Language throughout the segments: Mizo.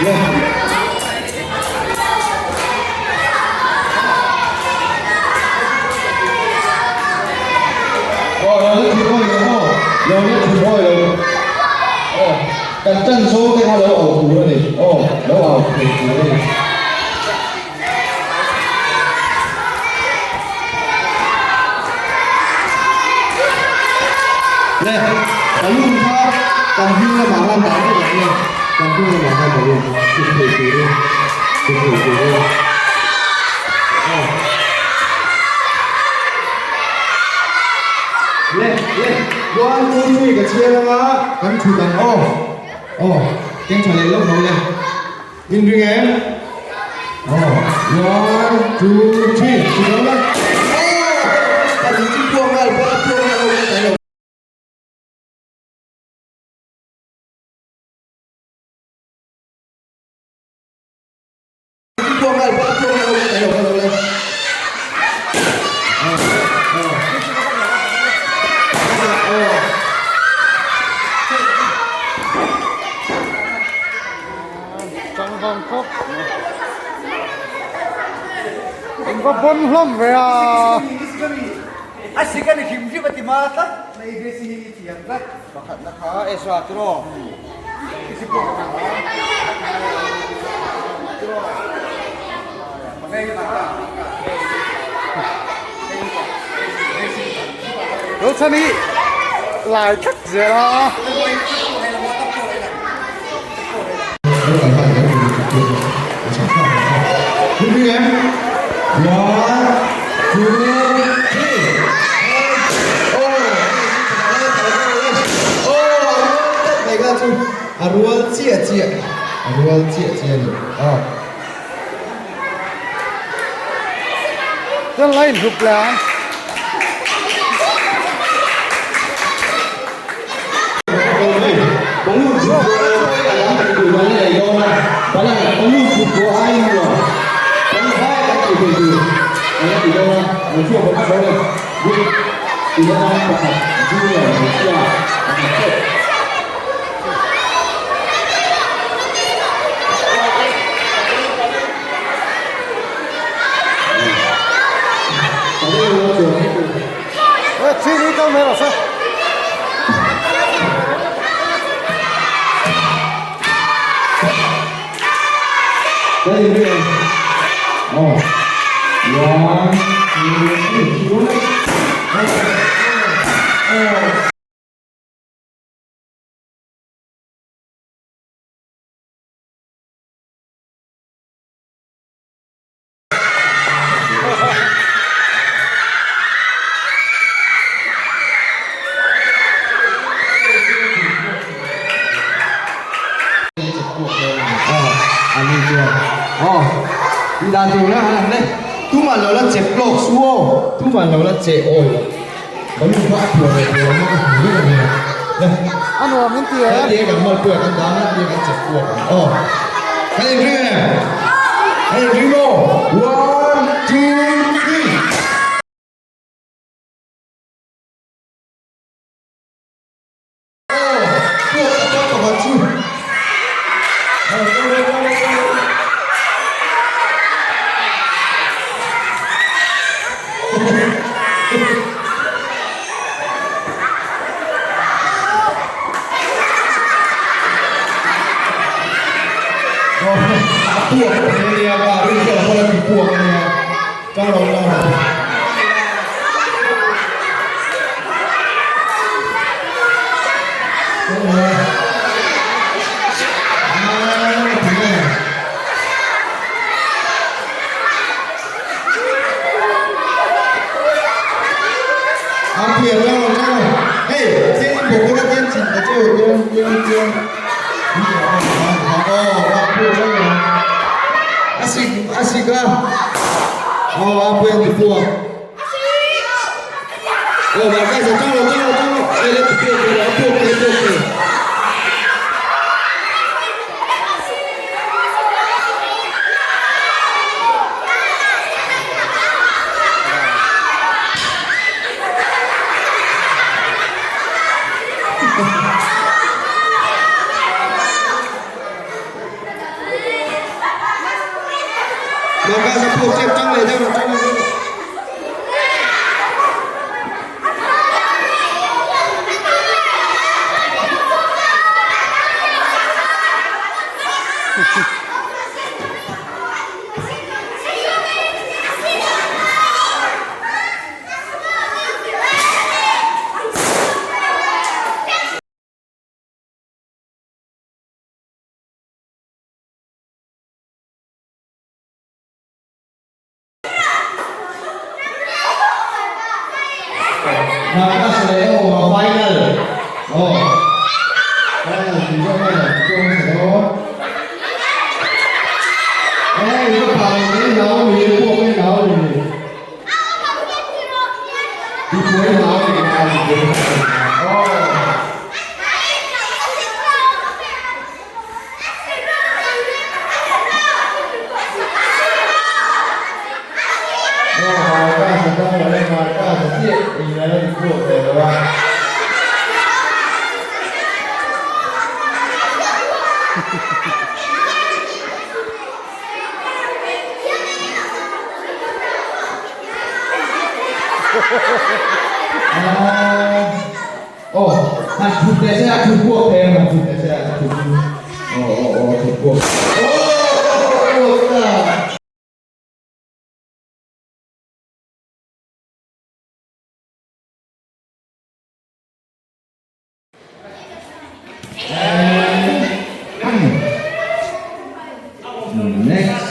Le. Aw lo la thut hawi lo aw, lo la thut hawi lo. Aw, kan tan zo te kha lo au tur a ni. Aw, lo au thei tur a ni. Le, balloon kha kan hming lamah khan dah vek ang le, kan hming lamah khan balloon kha chhun thei turin, chhun thei turin. Aw. Le, le, one, two, three ka chhiar anga kan thut ang aw. Aw, keng tha leh lawk lo le. Inring em? Aw, one, two, three, ti lo la. Aw, pahnih chu puak nghal pawh a puak nghal ho kha tlai lo. Puak nghal pawh a puak nghal ho kha tlai lo kha lo le. Aw, aw. Aw. Changvang khawp in va bawn hlawm ve a. A sik a ni hrim hrim a ti ma tlat mai ve si hi thiam tlat. Pakhatna kha Ezra tiraw Lo chhan hi lai thak zel a. A rual chiah chiah a rual chiah chiah a ni aw. Chuan la inhlup leh ang. Chini kal mai rawh se. One, two, three. Dan tur na han le tuman lo la chep lawk su aw tuman lo la che awi lo balloon kha a phuah leh tur ang a ka hmu vek a nia le A nuam in ti e. He kan mal puia kan dan a tia kan chep puak ang aw kan inring em kan inring aw one two three. Aw puak a tam pakhat chu aw go go go go go. A puak a nia ka rin hian a hmala ti puak a nia chang lo chang lo. puak tep tang leh deuh rawh tang leh deuh rawh. Marcus leh aw a final aw final tih zawk hian an chuang sa dawn eh i va phah lo mai hlau mi pawh mai hlau ni i phuai hlau ni a i phuai hlau aw. Aw, han thut teh se a thut puak thei ang, han thut teh se a thut chu. Aw aw aw a thut puak. Aw puak ta. And next.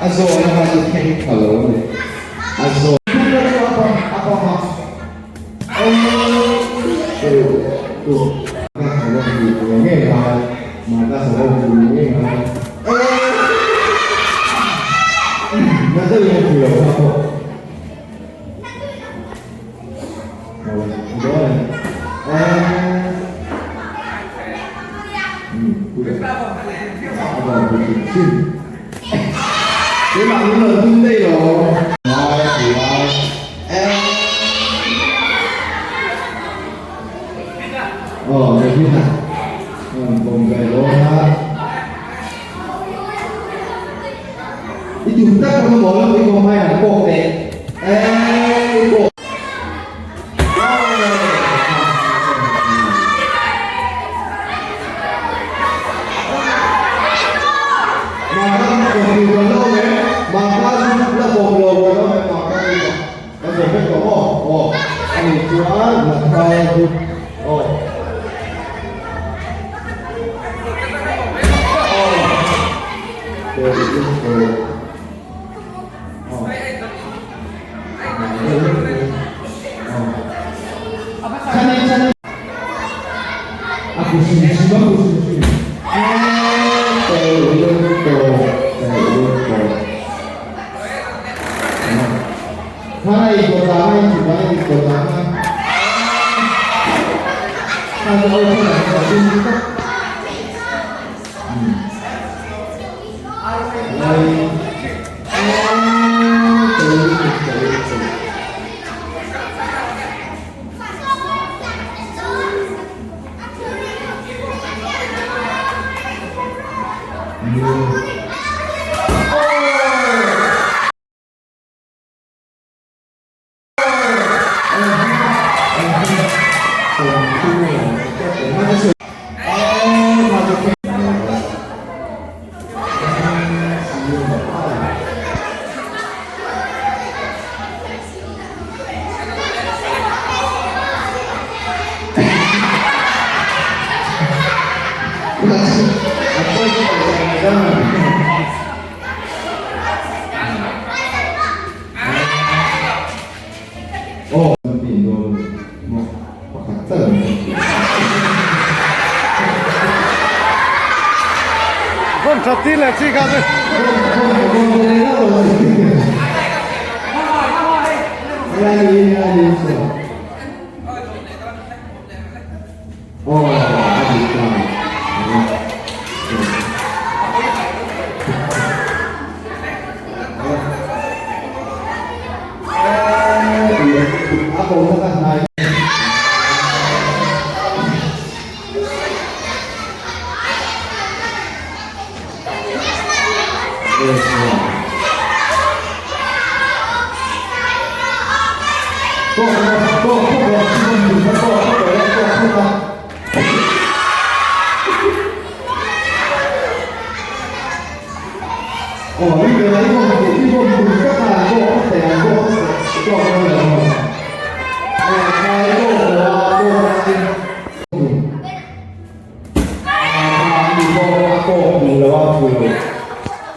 A zawhna kha chu thleng tha lo a ni. A zawh. I tum tak tak maw lo i kawm mai han pawk teh eh i pawk. Aw. Kan ti dawn maw pakhat tal an awm tih. Vawn that ti leh chi kha chu. Aw a ti ta. A ko na ka hnai.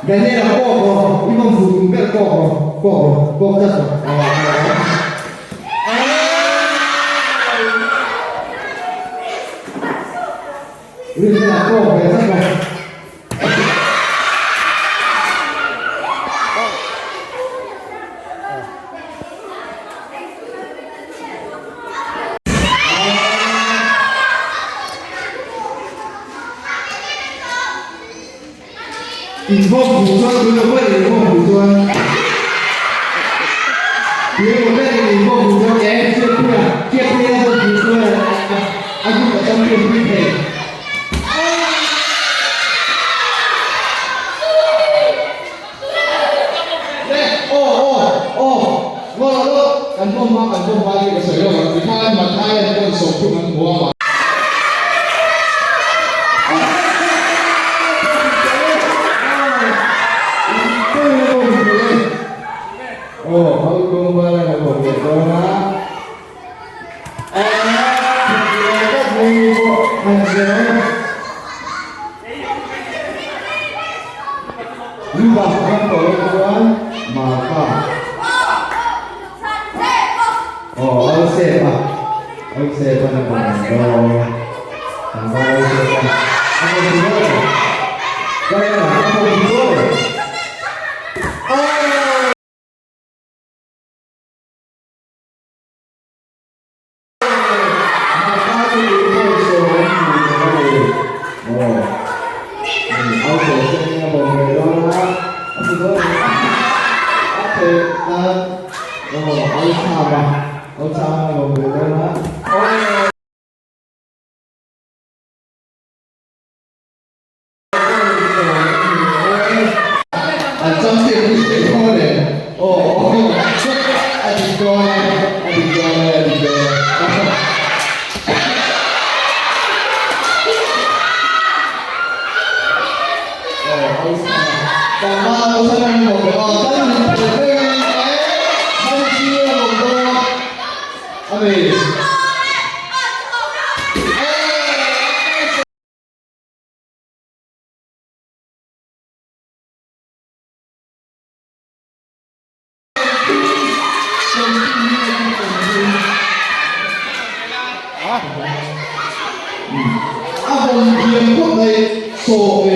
Daniel a kawk rawh, i bawm fuh tum ber kawk rawh, kawk rawh, kawk tlat rawh. Rinna a kawk ve tlat rawh. Inkhawm hmuh chuan tuna pawh inkhawm hmuh chuan Tui emaw ber in inkhawm hmuh chuan e Chiappuia Chiappuia bawm hmuh chuan a group a champion pui thei. Le aw aw aw ngaw lo lo kan bawm hma kan bawm hma tih ka sawi lo ang tikhan Mathai an pawn 30 an hmu a. Aw hau tum a la bawm leh dawn a. Luba ram tawh loh chuan Marka aw Joseph a Joseph a na bawm dawn tlangval Joseph a a bawm dawn a bawm dawn. An champion hi hre dawn e. Aw aw a dik dawn e, a dik dawn e, a dik dawn e. Aw Hausa tlangval Hausa kan ni bawk aw tan min phel vek in e Chhan chi a awm dawn a ni. A bawm thiam khawp mai saw ve.